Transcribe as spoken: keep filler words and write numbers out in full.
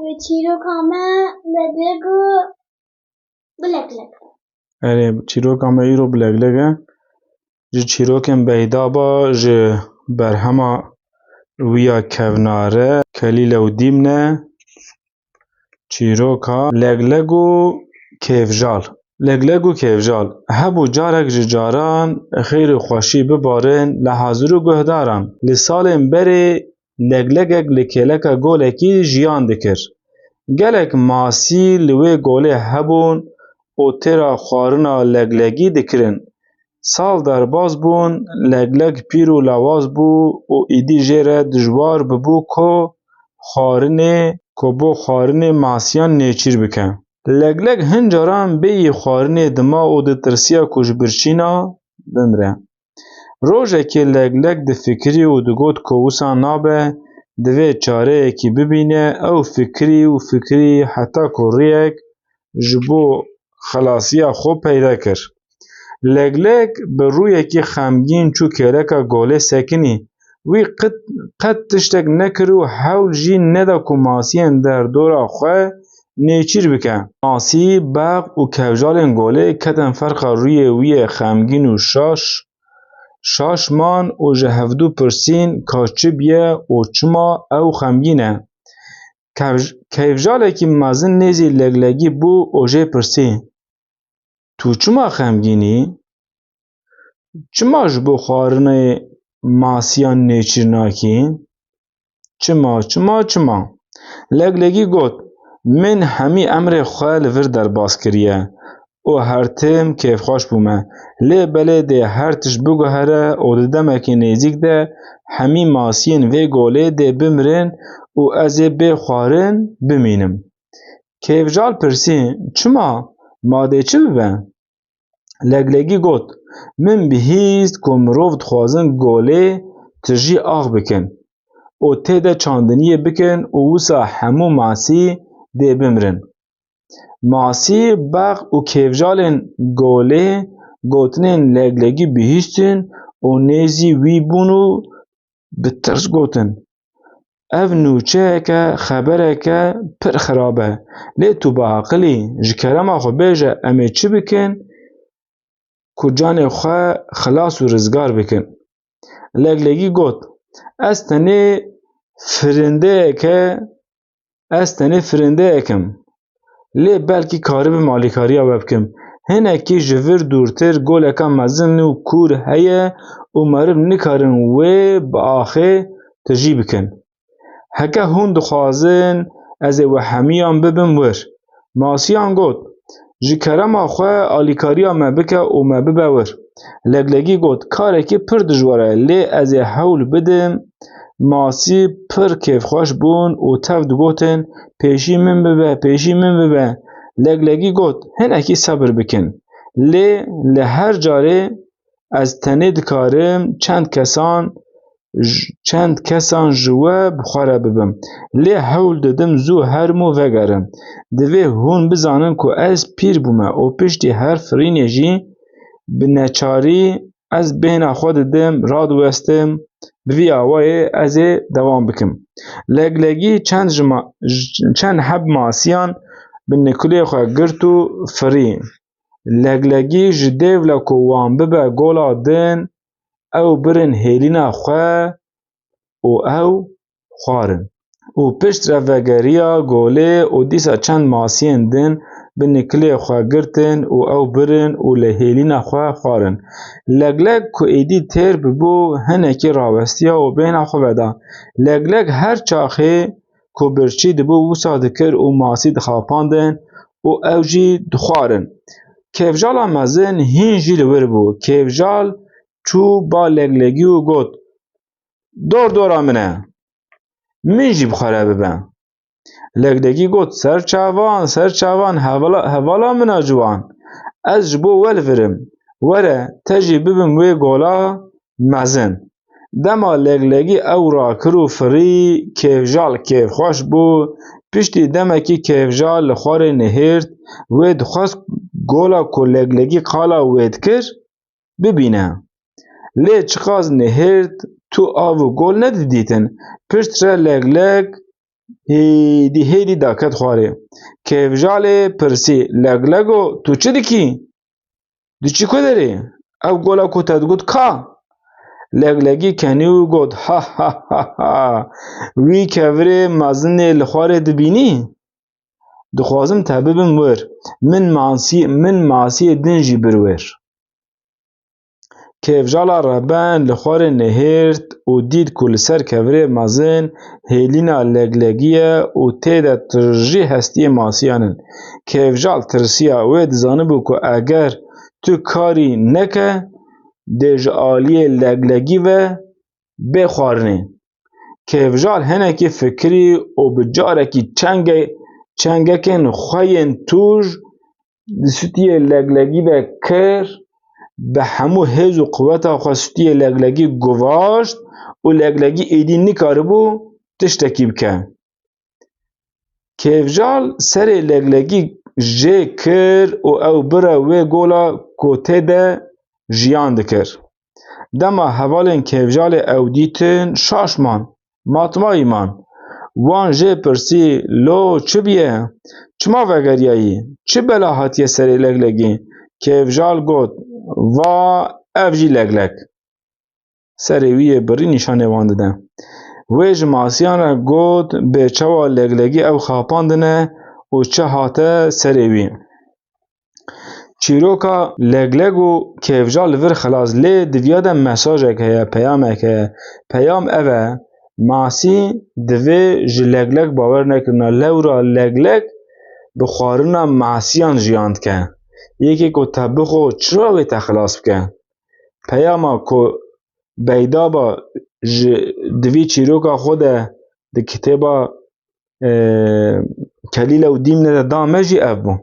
Çîroka me leglek û bileklik. Erê, çîroka me îro bileklik e. Ji çîrokên Beyda ba ji berhema wî ya kevnare Kelîle û Dîmne. Çîroka Leglek û Kêvjal. Leglek û Kêvjal. Hebû carek ji caran xêr û xweşî bibarin li hazir û guhdaran. Li salên berê leglegek li kêleka golekî jiyan dikir. Gelek masî li wê golê hebûn û têra xwarina leglegî dikirin. Sal derbas bûn, leglek pîr û lawaz bû û îdî jê re dijwar bibû ku xwarinê, ku bo xwarinê masiyan nêçîr bike. Leglek hin caran bêyî xwarinê dima û ditirsiya ku ji birçîna bimire. Rojekê leglek difikirî û digot ku wisa nabe, divê çareyekî bibîne, ew fikirî û fikirî heta ku rûyek ji bo xelasiya xwe peyda kir. Leglek bi rûyekî xemgîn çû kêleka golê sekinî. Wî qet, qet tiştek nekir û hewl jî neda ku masiyên derdora xwe nêçîr bike. Masî, beq û kevjalên golê ketin ferqa rûyê wî yê xemgîn û şaş, şaş man û ji hevdû pirsîn ka çi biye û çima ew xemgîn e. Kev-, kevjalekî mezin nêzî leglegî bû û jê pirsî: Tu çima xemgîn î? Çima ji bo xwarinê masiyan nêçîr nakî? Çima, çima, çima? Leglegî got: Min hemî emrê xwe li vir derbas kiriye û her tim kêfxweş bûme. Lê belê dê her tişt biguhere û di demekî nêzîk de hemî masiyên vê golê dê bimirin û ez ê bê xwarin bimînim. Kêvjal pirsî: Çima? Ma dê çi bibe? Leglegî got: Min bihîst ku mirov dixwazin golê tijî ax bikin û tê de çandiniyê bikin û wisa hemû masî dê bimirin. Masî, beq û kêvjalên golê gotinên leglegî bihîstin û nêzî wî bûn û bi tirs gotin: Ev nûçeyeke, xebereke pir xirab e. Lê tu biaqil î, ji kerema xwe bêje em ê çi bikin ku canê xwe xilas û rizgar bikin. Leglegî got: Ez tenê firindeyeke, ez tenê firindeyek im. Lê belkî karibim alîkariya we bikim. Hinekî ji vir dûrtir goleka mezin û kûr heye û meriv nikarin wê bi axê tijî bikin. Heke hûn dixwazin, ez ê we hemiyan bibim wir. Masiyan got: Ji kerema xwe alîkariya me bike û me bibe wir. Leglegî got: Karekî pir dijwar e, lê ez ê hewl bidim. Masî pir kêfxweş bûn û tev digotin: Pêşî min bibe, pêşî min bibe. Leglegî got: Hinekî sebir bikin. Lê li her carê ez tenê dikarim çend kesan j-, çend kesan ji we bi xwe re bibim. Lê hewl didim zû herim û vegerim. Divê hûn bizanin ku ez pîr bûme û piştî her firînê jî bi neçarî ez bêhna xwe didim, radiwestim. Bi vî awayê ez ê dewam bikim. Leglegî çend ji ma-, j-, çend heb masiyan bi nikulê xwe girt û firî. Leglegî ji dêvla ku wan bibe gola din, ew birin hêlîna xwe û ew xwarin. Û piştre vegeriya golê û dîsa çend masiyên din bi nikilê xwe girtin û ew birin û li hêlîna xwe xwarin. Legleg ku êdî têr bibû, hinekî rawestiya û bêhna xwe veda. Legleg her çaxê ku birçî dibû wisa dikir û masî dixapandin û ew jî dixwarin. Kevjala mezin hîn jî li wir bû. Kevjal çû ba leglegî û got: Dor dora min e. Min jî bi xwe re bibe. Leglegî got: Ser çavan, ser çavan, hevala, hevala min a ciwan. Ez ji bo we li vir im. Were, te jî bibim wê gola mezin. Dema leglegî ew rakir û firî, kevjal kêfxweş bû. Piştî demekî kevjal li xwarê nihêrt, wê dixwest gola ku leglegî qala wê dikir, bibîne. Lê çiqas nihêrt, tu av û gol nedidîtin. Piştre legleg hêdî hêdî daket xwarê. Kevjalê pirsî, Leglego, tu çi dikî? Diçî ku derê? Ew gola ku te digot ka? Leglegî kenî û got, Ha ha ha ha! Wî kevirê mezinê li xwarê dibînî? Dixwazim te bibim wir. Min masî, min masiyê din jî bir wir. Kevjala reben li xwarê nihêrt û dît ku li ser kevirê mezin hêlîna leglegî ye û tê de tirjî hestiyê masiyan in. Kevjal tirsiya, wê dizanibû ku eger tu karî neke, dê ji aliyê leglegî ve bê xwarinê. Kevjal hinekî fikirî û bi carekî çenge-, çengekên xwe yên tûj di stûyê leglegî ve kir, bi hemû hêz û quweta xwe stûyê leglegî guvaşt û leglegî êdî nikaribû tiştekî bike. Kevjal serê leglegî jê kir û ew bire wê gola ku tê de jiyan dikir. Dema hevalên Kevjalê ew dîtin, şaş man, matmayî man. Wan jê pirsî, Lo çi bûye? Çima vegeriyayî? Çi bela hatiye serê leglegî? Kevjal got, Va, ev jî leglek. Serê wî yê birî nîşanê wan dide. Wê ji masiyan re got, Bê çawa leglegî ew xapandine û çi hate serê wî? Çîroka legleg û kevjal li vir xilas, lê di viya de mesajek heye, peyamek heye. Peyam ev e, masî divê ji legleg bawer nekirina. Lewra legleg bi xwarina masiyan jiyan dike. Yekê ku te bixwe, çira wê te xilas bike? Peyama ku Beydaba ji di vî çîroka xwe de di kitêba, e, Kelîle û Dîmne de da me jî ev bû.